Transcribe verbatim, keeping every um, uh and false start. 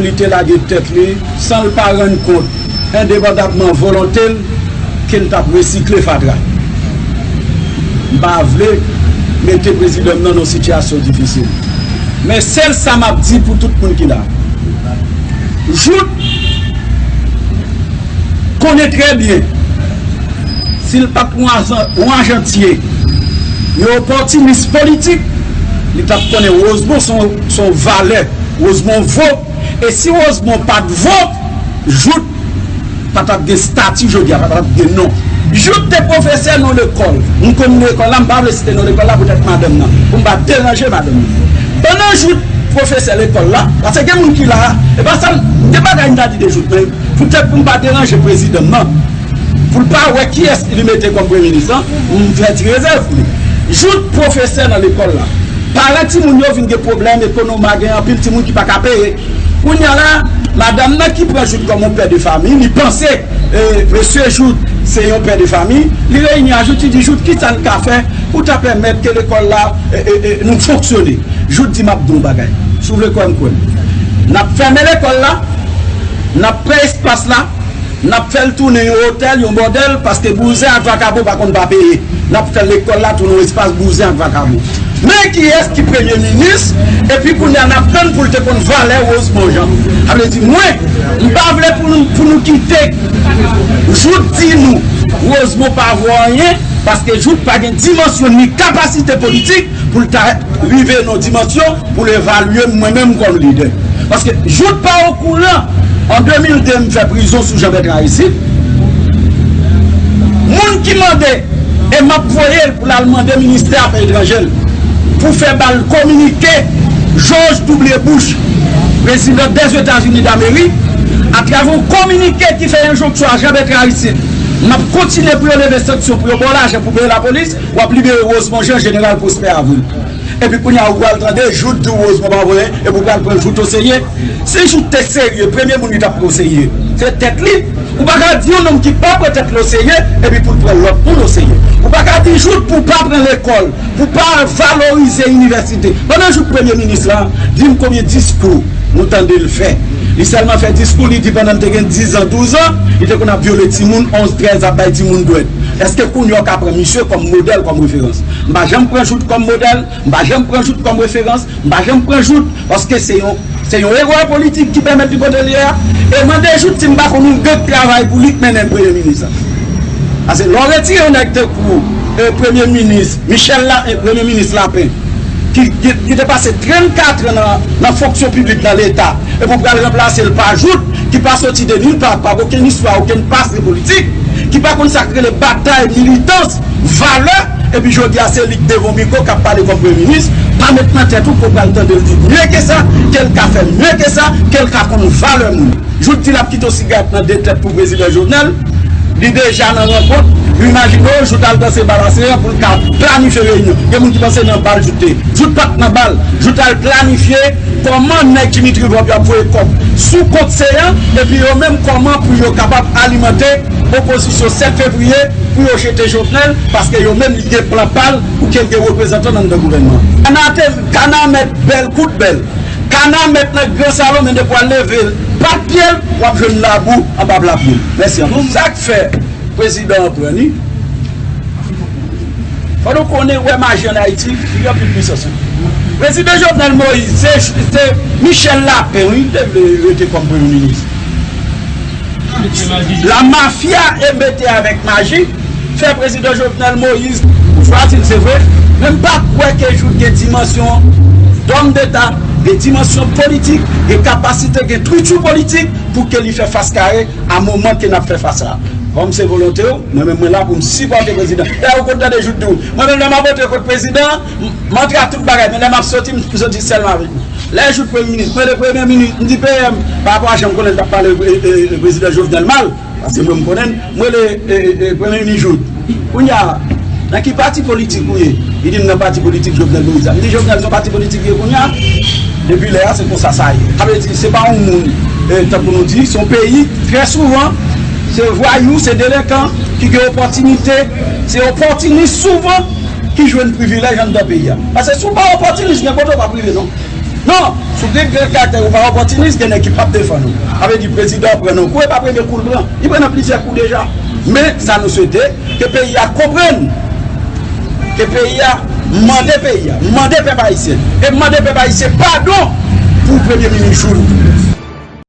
Li te lage tèt li san l pa rann kont, endepandamman volonte l, ke l t ap resikle fatra. M pa vle mete prezidan m nan nan sitiyasyon difisil. Men sèl sa m ap di pou tout moun ki la. Jout konnen trè byen, si l pa t yon ajan, yon ajantye, yon opòtinis politik, li t ap konnen Rosemond se yon, se yon valè, Rosemond vo. E si Rosemond pa t vo, Jout pa t ap gen stati jodi a, pa t ap gen non. Jout te pwofesè nan lekòl. M konn lekòl la, m pa vle site non lekòl la poutèt madanm nan, pou m pa deranje madanm nan. Pandan Jout pwofesè lekòl la, paske gen moun ki la, e pa sa, m gen bagay m ta di de Jout, men poutèt pou m pa deranje prezidan m nan, pou l pa wè kiyès li mete kòm premye minis lan, m fè ti rezèv pou li. Jout pwofesè nan lekòl la. Paran timoun yo vin gen pwoblèm ekonomi, gen anpil timoun ki pa ka peye. Kounye a la, madanm nan ki pran Jout kòm yon pè de fanmi, li panse, e, mesye Jout se yon pè de fanmi, li reyini a Jout, li di, Jout, kisa n ka fè pou ta pèmèt ke lekòl la, e, e, e, nou fonksyone? Jout di, m ap di w yon bagay. Si w vle kwè m, kwè m. N ap fèmen lekòl la, n ap pran espas la, n ap fè l tounen yon otèl, yon bòdèl, paske bouzen ak vakabon pa konn pa peye. N ap fè lekòl la tounen yon espas bouzen ak vakabon. Men kiyès ki premye minis, epi kounye a n ap tann pou l te konn valè Rosemond Jean. Sa vle di, mwen, m pa vle pou nou, pou nou kite Jout di nou, Rosemond pa vo anyen, paske Jout pa gen dimansyon ni kapasite politik pou l ta rive nan dimansyon pou l evalye m, mwen menm kòm lidè. Paske Jout pa okouran, an de mil de, m fè prizon sou Jean Bertrand Aristide. Moun ki mande, e m ap voye l pou l al mande ministè afè etranjè l, pou fè ba l kominike George W. Bush, prezidan Dèzetazini Damerik, atravè yon kominike ki fè enjonksyon a Jean Bertrand Aristide, m ap kontinye pou yo leve sanksyon, pou yo ba w lajan, pou peye lapolis, w ap libere Rosemond Jean, jeneral Prosper Avril. Epi kounye a, ou pral tande Jout di w Rosemond pa voye, epi ou pral pran Jout oserye. Si Jout te serye, premye moun li t ap pran oserye, se tèt li. Ou pa ka di yon nonm ki pa pran tèt li oserye, epi pou l pran lòt moun oserye. Ou pa ka di Jout pou pa pran lekòl, pou pa valorize inivèsite. Pandan Jout premye minis la, di m konbyen diskou nou tande l fè. Li sèlman fè diskou, li di pandan l te gen diz an, douz an, li te konn ap vyole timoun, onz, trèz, ap bay timoun dwèt. Èske kounye a w ka pran misye kòm modèl, kòm referans? M pa janm pran Jout kòm modèl, m pa janm pran Jout kòm referans, m pa janm pran Jout, paske se yon, se yon erè politik ki pèmèt li kote l ye a. E mande Jout si m pa konn yon gang k travay pou li k mennen l premye minis la. Paske lè w retire yon nèg tankou, e, premye minis Michel la, e, premye minis Lapen, ki, ki, ki te pase trannkat an nan, nan fonksyon piblik nan Leta, epi w pral ranplase l pa Jout, ki pa soti de nil pa, pa okenn istwa, okenn pase politik, ki pa konn sa k rele batay, militans, valè, epi jodi a se li k devan mikwo k ap pale kòm premye minis, pa met nan tèt ou ke w pral tande l di mye ke sa, ke l ka fè mye ke sa, ke l ka konn valè moun. Jout di l ap kite yon sigarèt nan de tèt pou prezidan Jovenel. Li deja nan rankont. Yo imajine w, Jout al danse bal a Seran pou l ka planifye reyinyon. Gen moun ki panse nan bal Jout te ye. Jout pa t nan bal. Jout al planifye kòman nèg Dimitri Vorbe yo ap voye kòb sou kont Seran, epi yo menm kòman pou yo kapab alimante opozisyon sèt fevriye pou yo jete Jovenel, paske yo menm li gen plan pa l pou ke l gen reprezantan nan anndan gouvènman an. Kana te, kana mèt bèl kout bèl. Kana mèt nan gran salon, men depi w al leve plat pye l, w ap jwenn labou anba plat pye l. Mèsi anpil. Sa k fè prezidan an pran li? Fò nou konnen, wè maji ann Ayiti, li gen anpil pwisans wi. Prezidan Jovenel Moïse, se, se Michel Lapin wi, li te vle rete kòm premye minis. La mafia est mete avèk maji, fè prezidan Jovenel Moïse, ou chwazi l, se vre, men m pa kwè ke Jout gen dimansyon dòm deta, gen dimansyon politik, gen kapasite, gen twitchou politik pou ke li fè fas kare a moman ke n ap fè fas la. Kòm se volonte w, mwen menm mwen la pou m sipòte prezidan. Dayè ou konn tande Jout di w, mwen menm lè m ap antre kot prezidan, m, m antre ak tout bagay, men lè m ap soti, m soti sèlman avèk li. Lè Jout premye minis, mwen le premye minis, m di P M, pa rapò a jan m konnen l t ap pale, e, e, e, prezidan Jovenel mal, paske mwen m konnen l, mwen le, e, e, e, premye minis Jout. Kounye a, nan ki pati politik ou ye? Li di m nan pati politik Jovenel Moïse la. M di Jovenel se yon pati politik li ye kounye a? Depi lè a, se konsa sa ye. Sa vle di, se pa yon moun, e, tankou nou di, se yon peyi, trè souvan, se vwayou, se delenkan ki gen opòtinite, se opòtinis souvan ki jwenn privilèj anndan peyi a. Paske si w pa opòtinis, gen kote w p ap rive non. Non, si w gen gran karaktè, ou pa opòtinis, gen nèg ki p ap defann ou. Sa vle di prezidan an pran nan kou, e pa premye kou l pran. Li pran nan plizyè kou deja. Men sa nou swete, ke peyi a konprann, ke peyi a mande peyi a, mande pèp ayisyen, e mande pèp ayisyen padon pou premye minis Joulles.